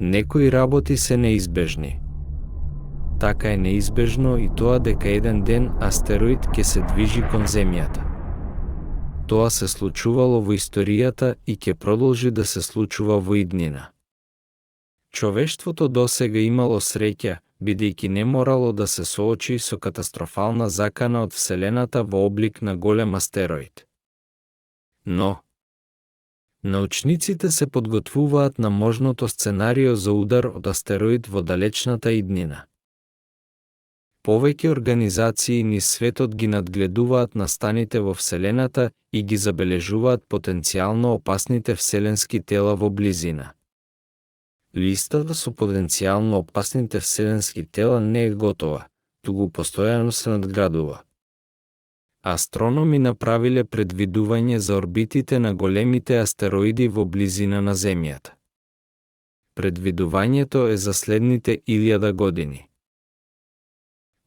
Некои работи се неизбежни. Така е неизбежно и тоа дека еден ден астероид ќе се движи кон Земјата. Тоа се случувало во историјата и ќе продолжи да се случува во иднина. Човештвото досега имало среќа, бидејќи не морало да се соочи со катастрофална закана од Вселената во облик на голем астероид. Но научниците се подготвуваат на можното сценарио за удар од астероид во далечната иднина. Повеќе организации низ светот ги надгледуваат настаните во Вселената и ги забележуваат потенцијално опасните вселенски тела во близина. Листата со потенцијално опасните вселенски тела не е готова, туку постојано се надградува. Астрономи направиле предвидување за орбитите на големите астероиди во близина на Земјата. Предвидувањето е за следните 1000 години.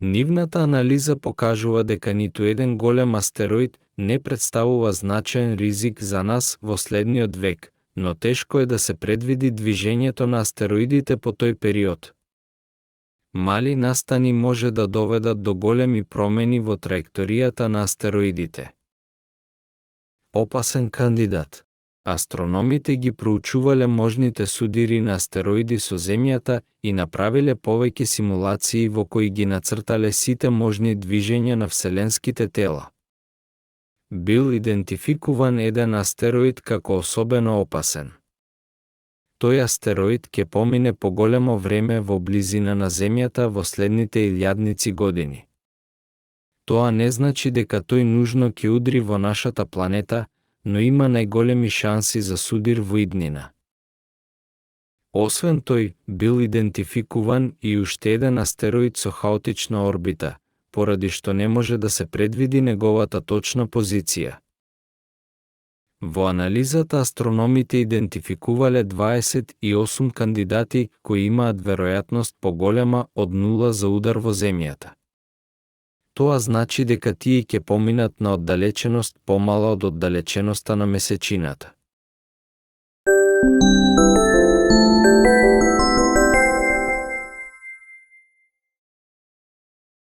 Нивната анализа покажува дека ниту еден голем астероид не представува значаен ризик за нас во следниот век, но тешко е да се предвиди движењето на астероидите по тој период. Мали настани може да доведат до големи промени во траекторијата на астероидите. Опасен кандидат. Астрономите ги проучувале можните судири на астероиди со Земјата и направиле повеќе симулации во кои ги нацртале сите можни движења на вселенските тела. Бил идентификуван еден астероид како особено опасен. Тој астероид ќе помине поголемо време во близина на Земјата во следните илјадници години. Тоа не значи дека тој нужно ќе удри во нашата планета, но има најголеми шанси за судир во иднина. Освен тој, бил идентификуван и уште еден астероид со хаотична орбита, поради што не може да се предвиди неговата точна позиција. Во анализата астрономите идентификувале 28 кандидати кои имаат веројатност поголема од 0 за удар во Земјата. Тоа значи дека тие ќе поминат на оддалеченост помала од оддалеченоста на месечината.